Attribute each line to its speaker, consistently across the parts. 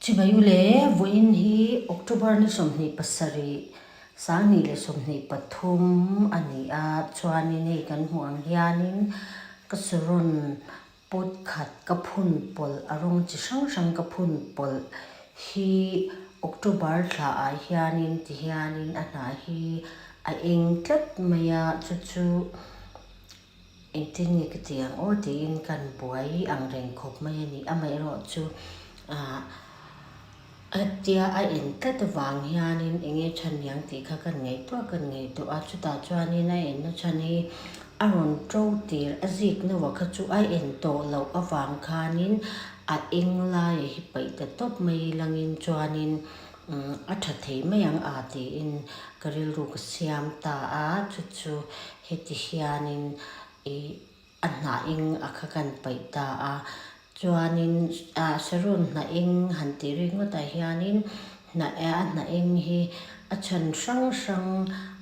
Speaker 1: Chibai u le, vawiin hi October ni 27, 2023 a ni a, chuanin hei kan hmuh ang hianin ka saron pot khat ka phun pawlh, a rawng chi hrang hrang ka phun pawlh hi October thla ah hianin ti hianin a hnah hi a eng tlat mai a, chu chu Engtin nge ka ti ang aw tiin kan buai ang reng khawp mai a ni. Amaherawhchu ah hetia a en tlat avang hianin eng nge chhan niang tih kha kan ngaihtuah kan ngaihtuah a, chutah chuanin a enna chhan hi a rawn to tir a zik nawa kha chu a en tawh loh avang khanin a eng laia hi paih ta tawp mai langin chuanin a tha thei mai ang a tiin ka rilru ka siam ta a, chu chu Heti hianin ih a hnah eng a kha kan paih ta a, chuanin ah saron hnah eng han tih ringawtah hianin hnah a hnah eng hi a chhan hrang hrang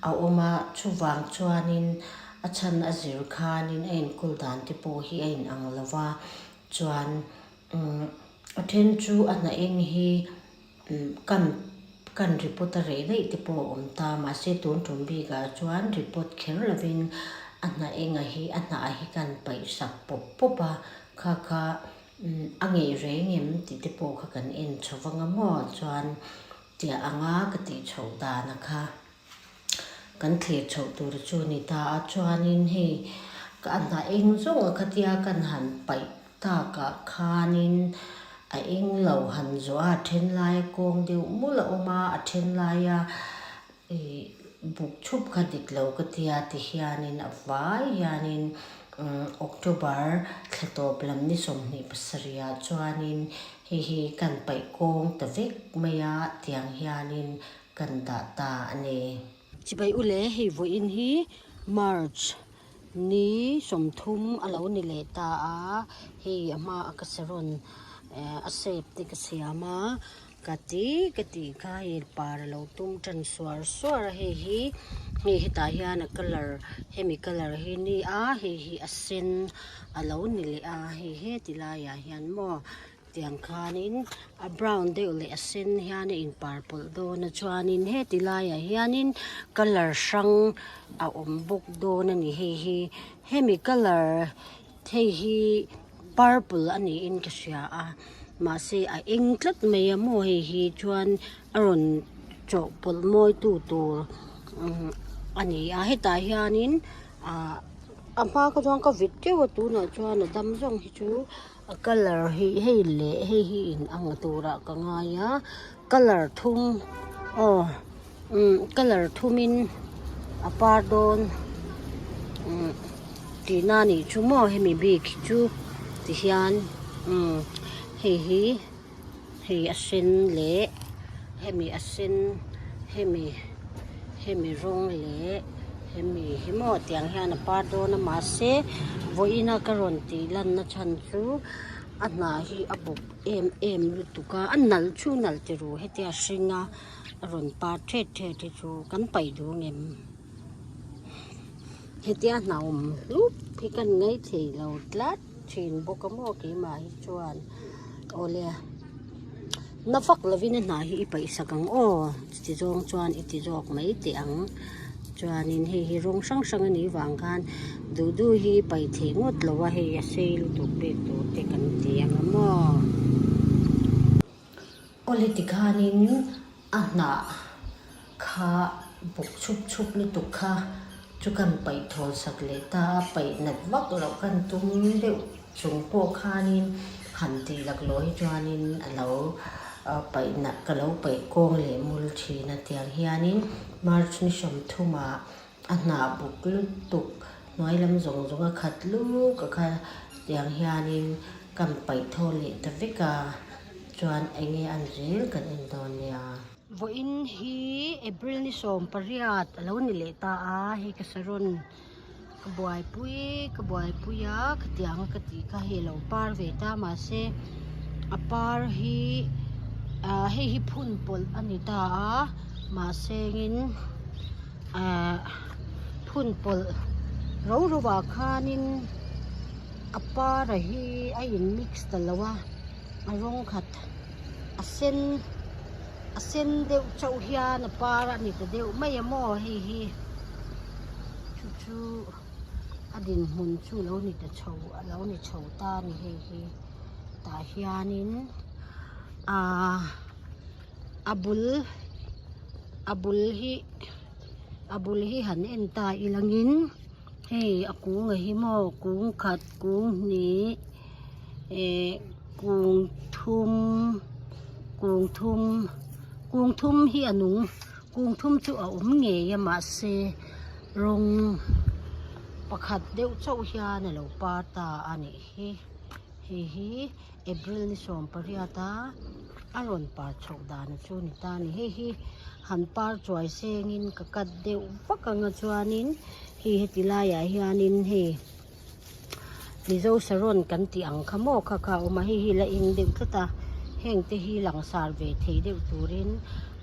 Speaker 1: a awm a, chuvang chuanin a chhan a zir khanin a enkawl dan te pawh hi a inang lo va, chuan umm a then chu a hnah eng hi. Kan kan report a reh daih te pawh a awm ta, mahse tun tum bikah chuan report kher lovin a hnah enga hi a hnah hi kan paih sak pawp pawp a, kha kha a ngeih reng em tih te pawh kha kan en chho vang a maw chuan tiah anga ka tih chhoh dan a kha. Kan thlir chhoh tur chu a ni ta a, chuanin hei ka a hnah eng zawng a khatia kan han paih takah khanin a eng lo han zawh a, a then laia kawng deuh mul a awm a, a then laia ih buk chhup kha dik lo ka tia tihianin a vai hianin October thla tawp lam ni 27 ah chuanin hei hi kan paih kawng ta vek mai a tiang hianin Kan dah ta a ni. Chibai u le, hei vawiin hi March ni 30 a lo ni leh ta a, hei a hma a ka saron eh a shape te ka siam a, ka ti ka tih kha hei par a lo tum tan suar suar a, hei hi hei hetah hian a colour hemi colour hi ni a, hei hi a sen a lo ni leh a, hei heti laiah hian maw. Tiang khanin a brown deuh leh a sen hian a in par pawlh dawn a chuanin heti laiah hianin colour hrang a awm bawk dawn a ni hei hi hemi colour hei hi purple a niin ka hria a mahse a eng tlat mai a maw hei hi chuan a rawn chawhpawlh mawi tu tur a ni a hetah hianin ah a hma kha chuan ka vit teuh a tunah chuan a dam zawng hi chu. A colour hi hei leh hei hi in ang turah ka ngai a colour thum aw umm colour thumin a par dawn umm tihna a nih chu maw hemi bik hi chu tihian umm hei hi hei a sen leh hemi a sen hemi hemi rawng leh hemi hi maw tiang hian a par dawn a mahse vawiin a ka rawn tih lanna chhan chu a hnah hi a bawk em em lutuk a a nalh chu nalh ti ru hetia hring a a rawn par thet thet hi chu kan paih duh ang em hetia hnah awm hlup hi kan ngaithei lo tlat. Thin bawk a maw keimah hi chuan awle na vak lovin a hnah hi i paih sak ang aw chuti zawng chuan i ti zawk mai teh ang chuanin hei hi rawng hrang hrang a nih vang khan duh duh hi i paih theih ngawt lo a hei a sei lutuk bik tur te kan ti ang a maw. Awle tikhanin a hnah kha bawk chhup chhup lutuk kha chu kan paih thawl sak leh ta a, paih nat vak loh kan tum deuh chung pawh khanin han tih laklawh hi chuanin a lo paih nat ka lo paih kawng leh mul thin a tiang hianin March ni 30 ah a hnah buk lutuk hnuai lam zawng zawng a khat luk a kha tiang hianin kan paih thawl leh ta vek a chuan eng nge an zel kan en dawn nia. Vawiin hi April ni 18 a lo ni leh ta a, hei ka saron ka buaipui ka buaipui a khatiang a ka tih kha hei a lo par ve ta mahse a par hi ah hei hi phun pawlh a ni ta a mahse in ah phun pawlh ro ro ah khanin a par a hi a in mix ta lo a a rawng khat. A sen a sen deuh chauh hian a par a ni ta deuh mai a maw hei hi chu chu a dinhmun chu lo ni ta chho a lo ni chho ta a ni hei hi tah hianin ahh a bul a bul hi a bul hi han en ta ilangin hei a kung a hi maw kung khat kung hnih eh kung thum kung thum kung thum hi a nung kung thum chu a awm ngei a mahse rawng pakhat deuh chauh hian a lo par ta a nih hi hei hi April ni 18 a a rawn par chhoh dan chu a ni ta a ni hei hi han par chuai sengin ka cut deuh vak anga chuanin hei heti laiah hianin hei Mizo saron kan tih ang kha maw kha kha a awm a hei hi la eng deuh tlat a heng te hi langsar ve thei deuh turin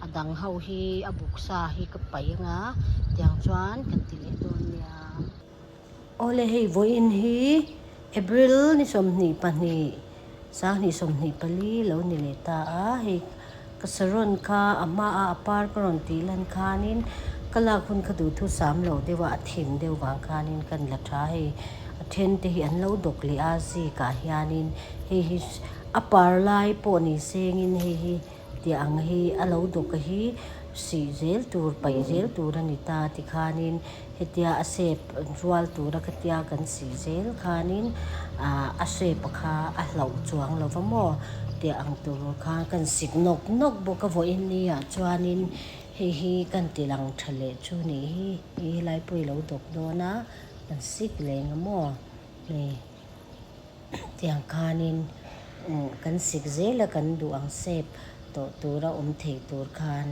Speaker 1: a dang ho hi a buk sa hi ka paih anga tiang chuan kan ti leh dawn nia. Awle hei vawiin hi April ni 22 2024 lo ni leh ta a hei ka saron kha a hmaah a par ka rawn tih lan khanin ka lak hun kha duhthu sam lo deuh a a thim deuh vang khanin kan la tha hei a then te hi an lo dawk leh a zikah hianin hei hi a par lai pawh ni sengin hei hi tih ang hi a lo dawk a hi sih zel tur paih zel tur a ni ta tikhanin Hetia a shape rual tura khatia kan sih zel khanin ah a shape kha a hlauh chuang lo va maw tih ang tur khan kan sik nawk nawk bawk a vawiin ni ah chuanin hei hi kan ti lang tha leh chu nih hi hei helai pawh i lo dawk dawn a kan sik leh ang maw hei tiang khanin kan sik zel a kan duh ang shape tawh tura awm thei tur khan.